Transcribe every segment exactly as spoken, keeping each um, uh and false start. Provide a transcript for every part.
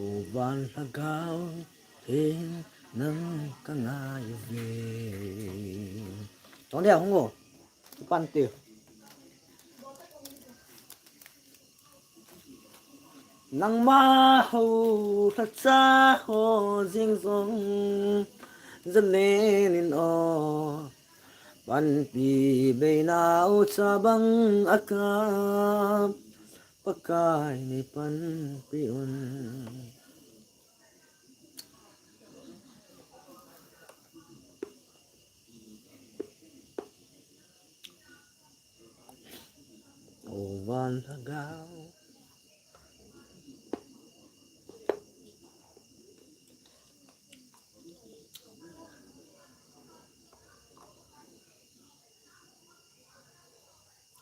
O van lhagao, theng nang ka ngai ve. Chong dia hung o. Pan ti. Nangma ho lhacha ho jing jong jalen in o. Panpi beina u cha bang a ka. Pakai nei panpi un. O van lhagao.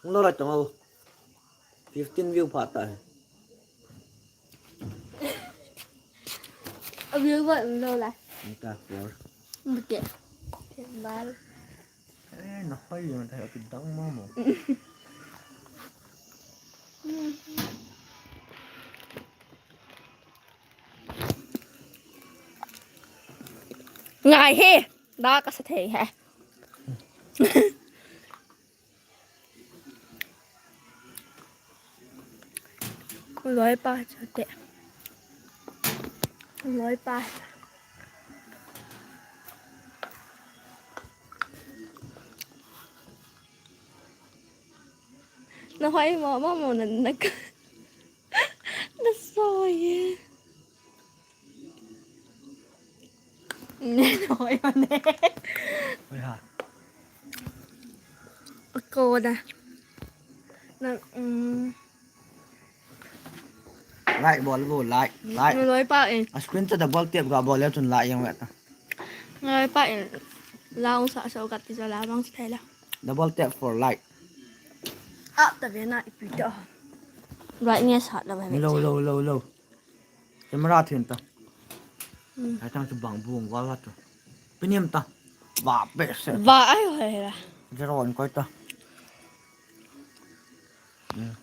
Hung lou lai tong o. Fifteen view pha ta. A view va hung lou lai. Hung ta four. Hung ke. Bal. Eh, na hoi yo, ta yo, ki dang ma mo. Ngai he. Da ka sa thei he. Loi pa cha te. Loi pa. Na hoi mo mo mo na na ka. Na soi. Ne, hoi ne. Hoi ha. Ako da. Na, mm. Like bol vo, like, like. Loi pa in. A screen cha double tap ga bol le chun like jeng ve ta. Loi pa in. La ung sa sa gat ti sa la bang sa thei la. Double tap for like. A ta ve na ipi ta. Right nge sa la ba ve. Lo, lo, lo, lo. Camera thin ta. Hmm. Hai tang chu bang bung wal ha tu. Piniam ta. Ba be se. Ba ai hoi la. Zero on koi ta. Hmm.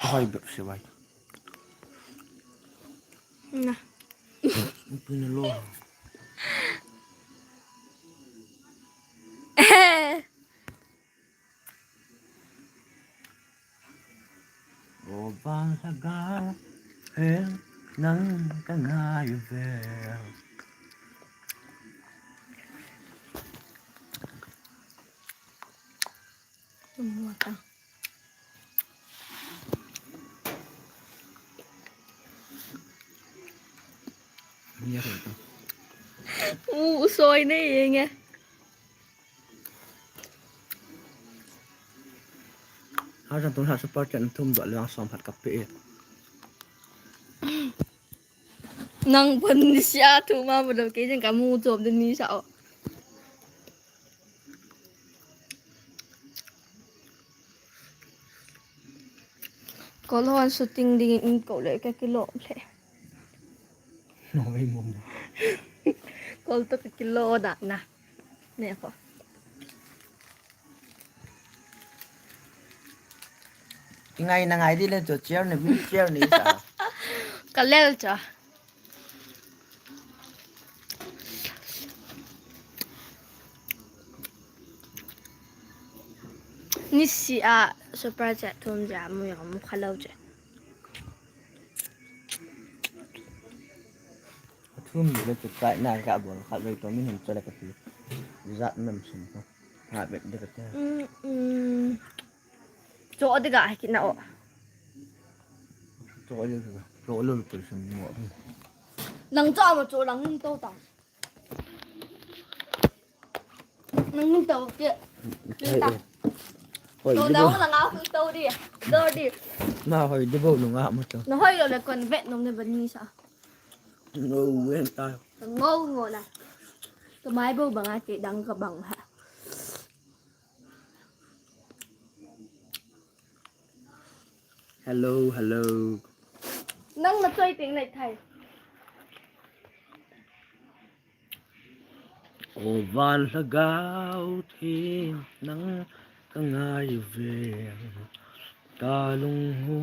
Hoi be se bai. Na. Pina lo. O van lhagao, theng nang ka ngai ve. Tum mo ta. Ni ya ta. U soi ne ye nge. Hajang tung ha super chat thum doh le vang som phat ka pe e. Nang pon ni sia thu ma bo do ke jeng ka mu chom de ni sa o. Kol hon shooting ding in ko le ka kilo le. No, ei mong. Kol to ka kilo da na. Ne ko. Ngai na ngai di le cho chair ne, wheel chair ne sa. Ka lel cha. Ni sia super chat thum ja mu ya mu kha lo che. Thum ni le chu kai na ka bol kha lo to min hin cho le ka ti. Jat nam sum ko. Ha bet de ka te. Mm, mm. Cho de ga ki na o. Cho de ga. Cho lo pe sum mo. Nang cho mo cho lang to ta. Nang to ke. Hoi, to da hoi, di bo. Nang a hoi to di. Do di. Na hoi di bo nung a mo to. Na hoi lo le kon vet nom ne ba ni sa. Ngo wen ta. Ngo ngo na. Ka mai bo bang a ke dang ka bang ha. Hello, hello. Nang na choi ting nai thai. O van lhagao theng nang ka ngai ve. Ka lung hu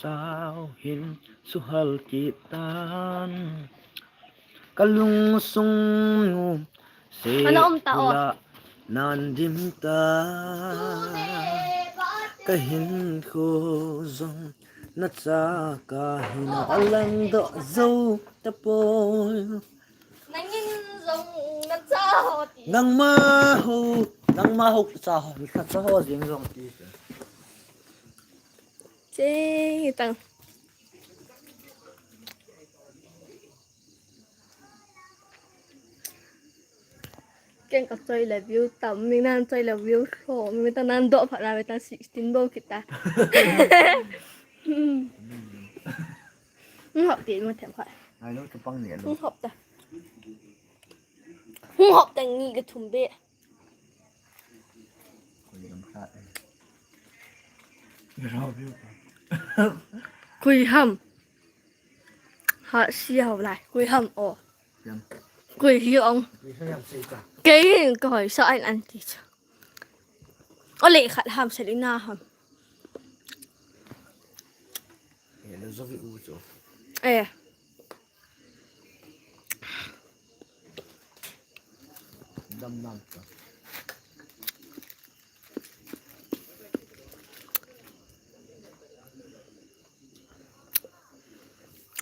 sao hin suhal kit tan. Ka lungsung u se Ana um ta o. Pula nan dim ta. Ka hin kho zong na cha ka hin a lang do zo ta poi. Nangin zong na cha ho ti. Nangma ho, nangma ho cha ho, mi khat cha ho zing zong ti. Che, tang. Ken ka choi le view tam, mi nan choi le view so, mi ta nan do pha na ve ta sixteen bo kita. Hmm. Hop ti mo them kha. Ai lo tu pang ni lo. Hop ta. Hop ta ni ka thum be. Khui ham. Ha, si hau lai. Khui ham o. Khui hi ong. Kei ka hoi sa an an ti cha. O le khat ham, Selina ham. Eh.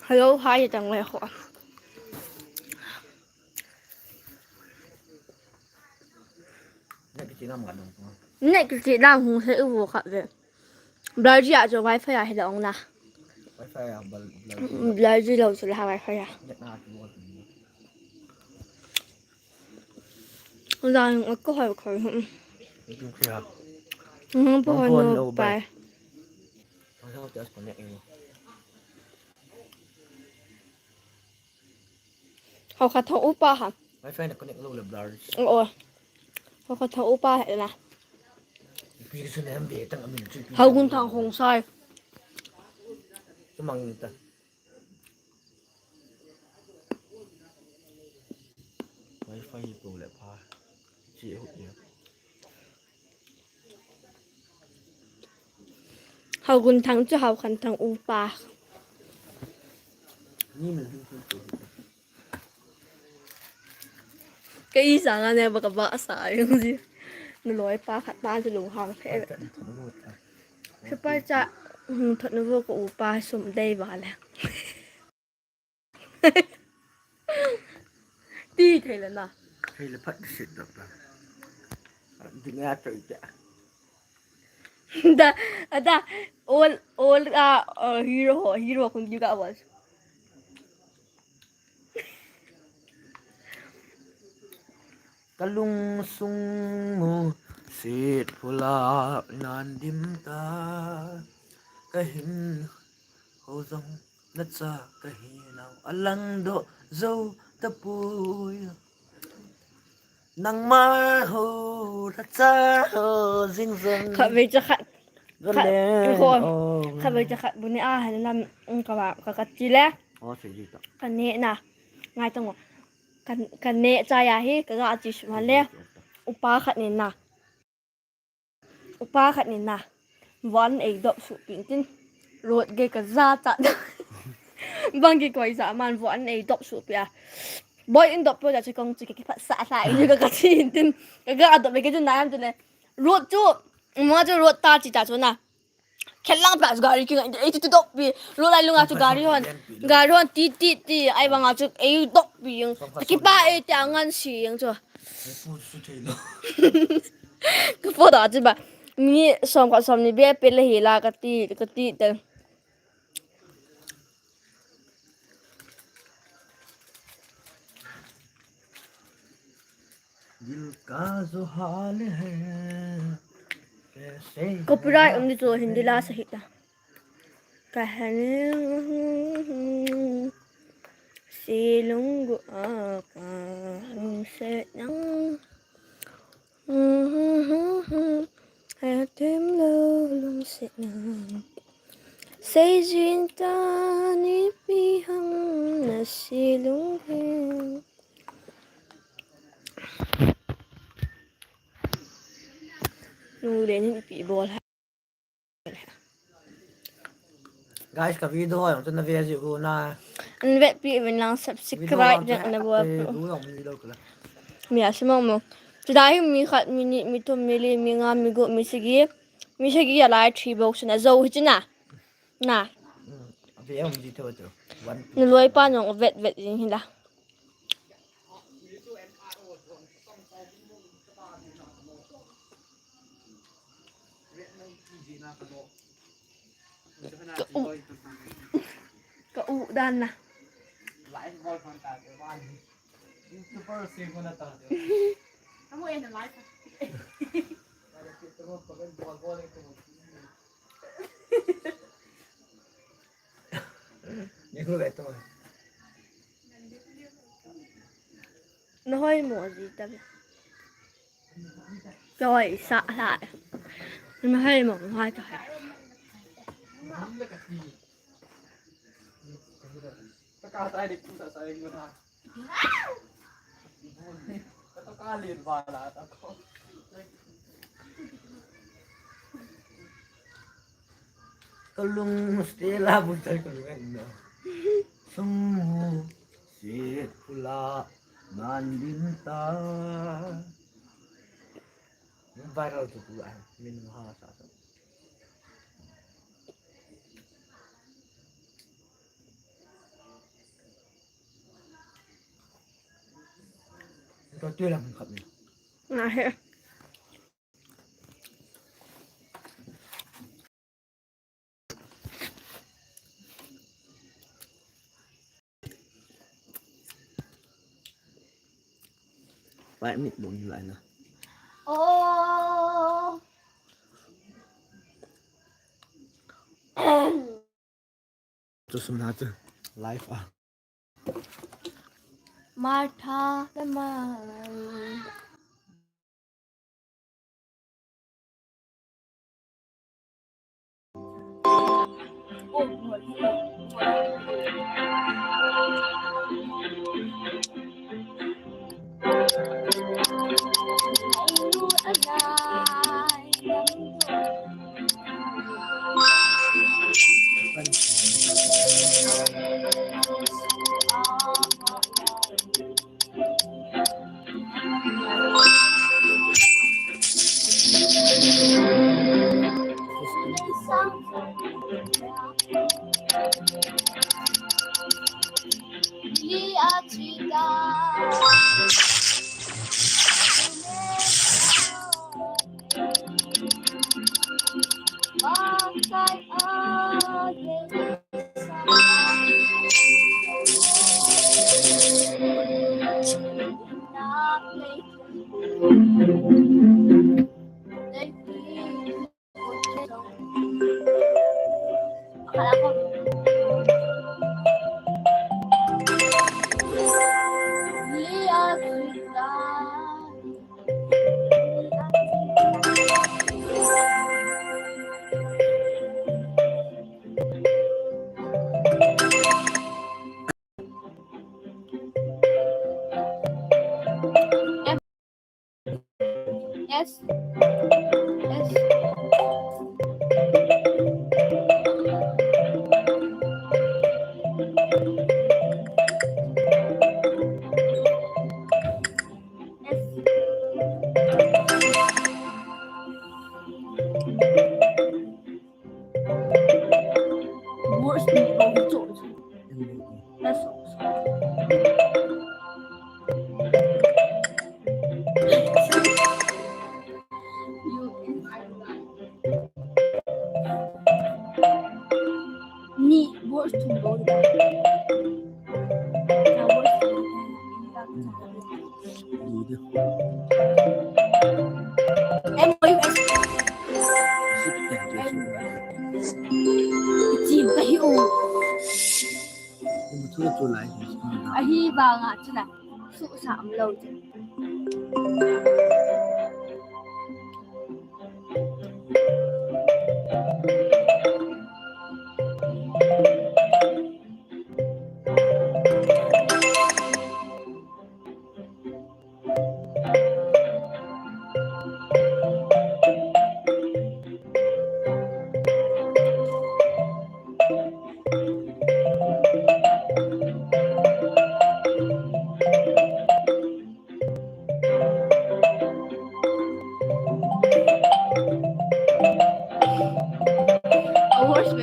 Hello, hi, tang le ho. Net kiti lam hung se u khat ve. Blur ji a chu wifi a hi la ong na. Wifi a bal, blur ji. Blur ji lo chu la wifi a. Net na ki bol. Lang ko hoi ko. Tu ki ha. Hmm, po no pai. Hau khat thong upa ha. Wifi na connect lo le blur. Oh. Hau khat thong upa ha na. Pi su ne am de tang amin chu. Hau gun thang hong sai. Chu mang ta. Wifi ko le pa. Chi hu ya. Hau gun thang chu hau khan thang upa. Ka i sang a ne ba ka ba sa yung ji. Na loi pa khat pa chu lung hang phe. Super cha, hmm, thot na vo ka upa sum dei ba le. Ti thei le na. Thei le phat sit dap ta. Ding a choi ta. Da, da, all, all, uh, uh, hero, hero kun juga was. Ka lungsung u sit pula nan dim ta. Ka hin ho zong na cha ka hi nau a lang do zo ta pui. Nangma ho, na cha ho, zing zong. Khat ve cha khat. Khat, khat ve cha khat bu ne a han lam, mm, ka va, ka ka ti le. Oh, sei ji ta. Ka ne na. Ngai tang o. Ka, ka ne cha ya hi, ka ga chi su ma le. Upa khat ne na. Upa khat nin na, von ei dop su pin tin. Rot ge ka za ta. Bang ki koi za man von ei dop su pia. Boy in dop pia cha kong chi ki phat sa sa ei ka ka chin tin. Ka ga dop le ke chu na am tu le. Rot chu, mo chu rot ta chi ta chu na. Khelang pa gari ki ei tu dop pi. Rot lai lunga chu gari hon. Gari hon ti ti ti. Ai banga chu ei dop pi yung. Ki pa ei ti angan si yung chu. Ka photo a chu ba. Mi som khat som ni be pe le hi la ka ti, ka ti te. Dil ka jo hal hai. Copyright um di chu Hindi la sa hita. Kahaning silung gu a kahung se nang. Hatim lo lung se nang. Seijin ta ni pi hang na silung he. Nung le ni pi bol ha. Guys, ka video ho jong chu na ve jiu na. An vetpi uvin lang, video subscribe jong na bol. Video jong video kala. Mi a simang mo. Chulai hi mi khat, mi ni, mi thum, mi li, mi nga, mi gup, mi sagi. Mi sagi a lai three box na jo hi chu na. Na. Hmm, ve um ji tho chu. One. Na loi pa jong vet vet jing hi la. Ka u, ka u dan na. Na hoi mo ji ta. Ka hoi sa la. Na hoi mo ha ta. Kalung Stella bun tal kalung en na. Sung se pula nan din ta. Viral tu pula min ha sa tu. Tua tui lam khat ni. Nga he. Pai mit bung lai na. Oh. Chu sum na chu live a. Martha the man. Yes. Yes. Yes. Words ni ko chu. That's all. Ni words to go. M O U S. Chi ka hi u. Ahi vanga chu la. Su sa am lo chu. Move.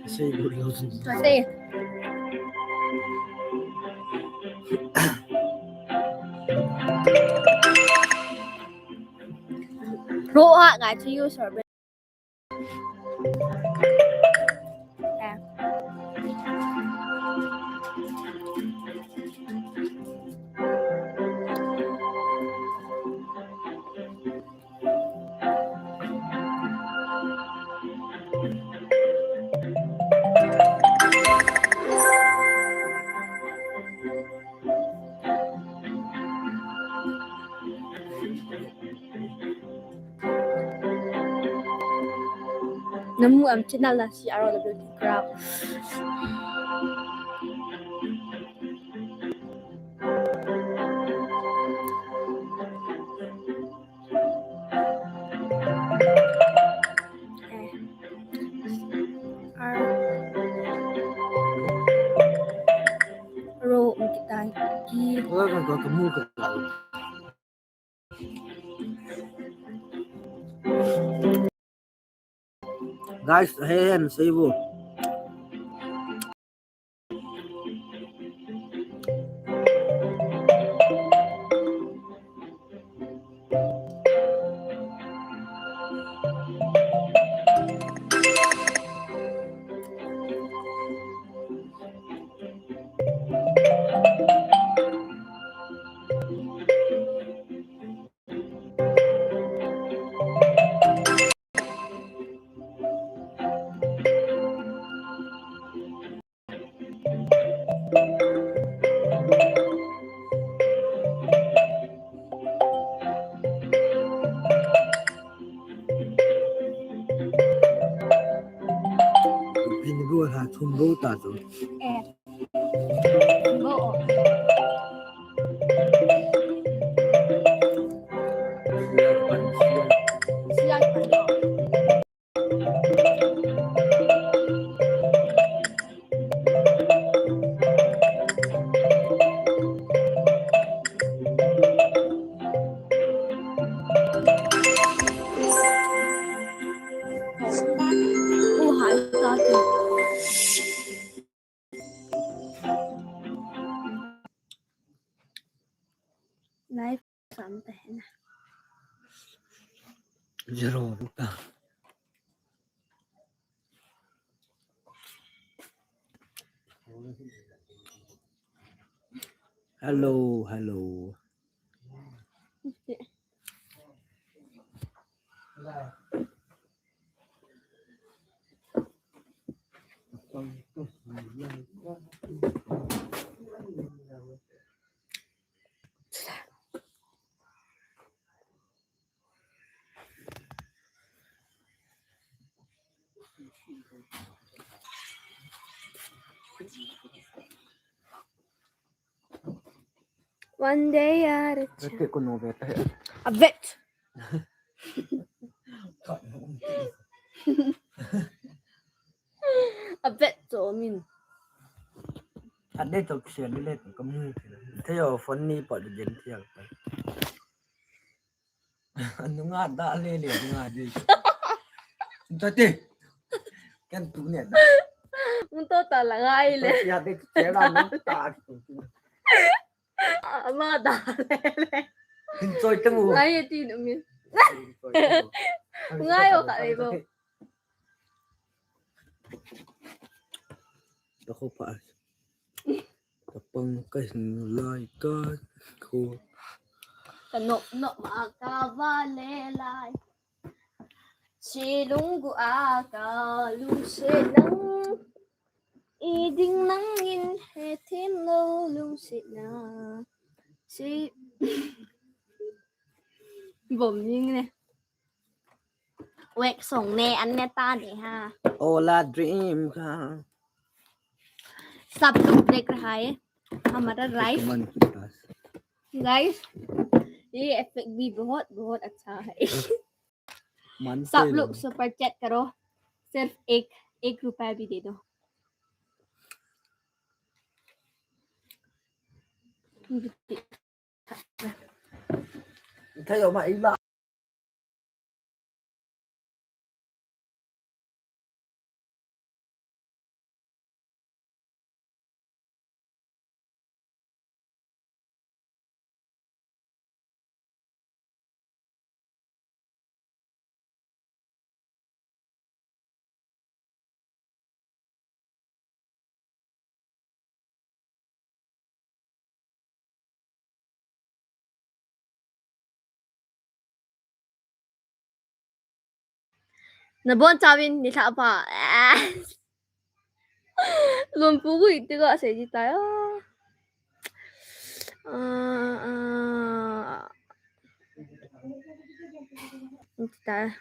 Say good news. Say. Roha ngai to use her. Namu am channel la si aro la beauty crowd. Ro, kita ki. Wala ka ka mu ka. Guys, hey, hey, save. Pin bu ha thum bu ta tu. Eh. Life sampai na. Zero rupiah. Hello, hello. One day at a time. Vet ko no vet. A vet. A vet to min. A de to kse de le to kamu. Te yo phone ni pa de den te yo. Nunga da le le nunga de. Tate. Kan tu ne da. Mun to ta la ngai le. Ya de ke la mun ta. Ama da le le. Hin choi temu. Ngai ti nu mi. Ngai o ka le bo. Ako pa. Kapang ka hin lai ka ko. Ka nok nok ma ka va le lai. Chi lung gu a ka lungset nang. I ding nang in he them lo lungset na. Chi. Bom ning ne. Wek song ne an ne ta ne ha. All I dream ka. Sab luk dek raha hai. Hamara life. Guys, ये इफेक्ट भी बहुत बहुत अच्छा है। सब लोग super chat करो, सिर्फ एक एक रुपया भी दे दो। Nabonchauvin nilhah pha. Lompu gui tiga sei ji tai a. Ah, ah. Ji tai.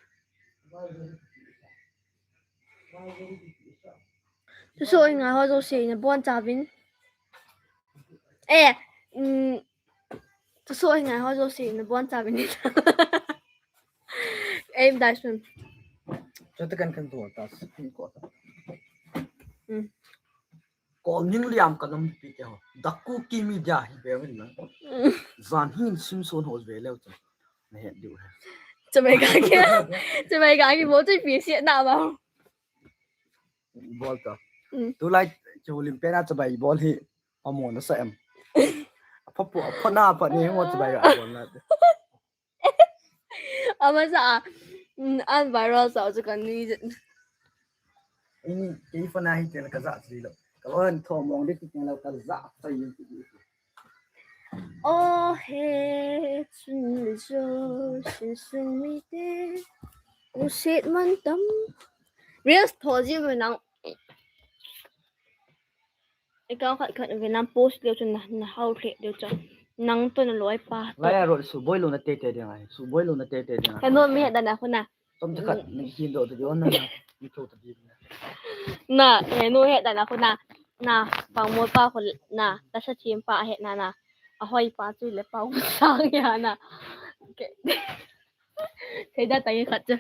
Thusoh i ngai ho jouse nabonchauvin. Eh, mm, thusoh i ngai ho jouse nabonchauvin. Em dai sun. Chota kan kan tu ta. Mm. Kol ning liam ka nam pi te ho. Daku ki mi dia hi be win na. Mm. Zan hin sim son ho ve leu chu. Na het diu he. Chabai ga ki. Chabai ga ki bo chu pi si na ba. Bol to. Mm. Tu lai chu lim pe na chabai bol hi. Amo na sa em. Apa pu apa na apa ni mo chabai ga bol na. Amasa a, mm, an viral sa chu kan ni. Ini kei fa na hi tel ka za chi lo. Ka lon tho mong de ki lo ka za sa yin ki. Oh he chun le jo shin sung mi te. U set man tam. Reels tho ji me nang. Account khat khat ve nam post leu chun na, na hao lheh leu chun. Nang to na loi pa to. Lai a rot su boi lo na te te ding ai. Su boi lo na te te ding ai. Ka no mi dan a khuna. Tom te khat ni hin do te do na. Mi to te di na. Na, he no he dan a khuna. Na, pang mo pa khu na. Ta sa chim pa he na na. A hoi pa chu le pa u sang ya na. Okay. Thei da ta ye khat chu.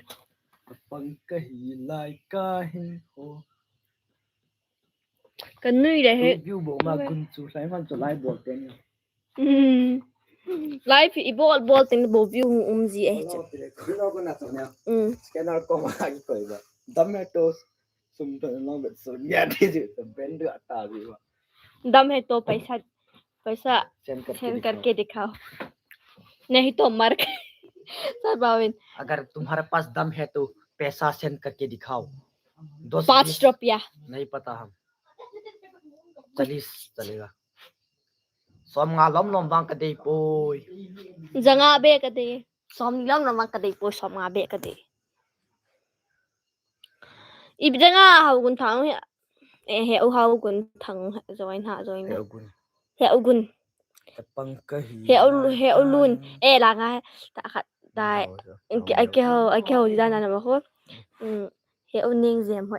Pang ka hi lai ka hi ho. Ka nui le he. View bo ma gun chu lai man chu lai bol ten. Mm. Lai phi i bol bol ten bo view hung um ji e chu. Kulo kulo ko na to nya. Mm. Scanner ko ma ki koi ba. Dam he to sum to long bet so nya de ji to ben du ata bi ba. Dam he to paisa, paisa send karke dikhao. Send karke dikhao. Nahi to mar kha. Sir Bhavin. Agar tumhare paas dam hai to paisa send karke dikhao. Dos, पाँच बीस रुपया. Nahi pata hum. चालीस chalega. Som nga lom lom vang ka dei poi. Janga be ka dei. Som ni lom lom vang ka dei poi, som nga be ka dei. Ipi janga hao gun thang he. Eh, he u hao gun thang join ha join. He u gun. He u gun. Tapang ka hi. He u, he u lun. Eh, la nga ta khat dai. Ai ke ho, ai ke ho di dan na ma ho. Mm. He u ning jem ho.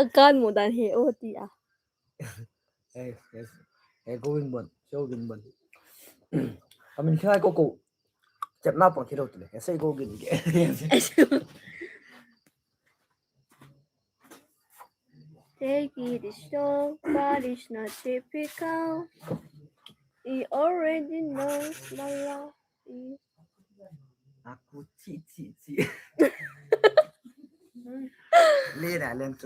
Akan mu dan he u ti a. Yes, yes. He ko win bon, show win bon. Amin khai ko ko. Chep na pang thilo tule. He sei ko gin ke. Take it slow, but it's not typical. He already knows my love is. Aku chi chi chi. Le da len tu.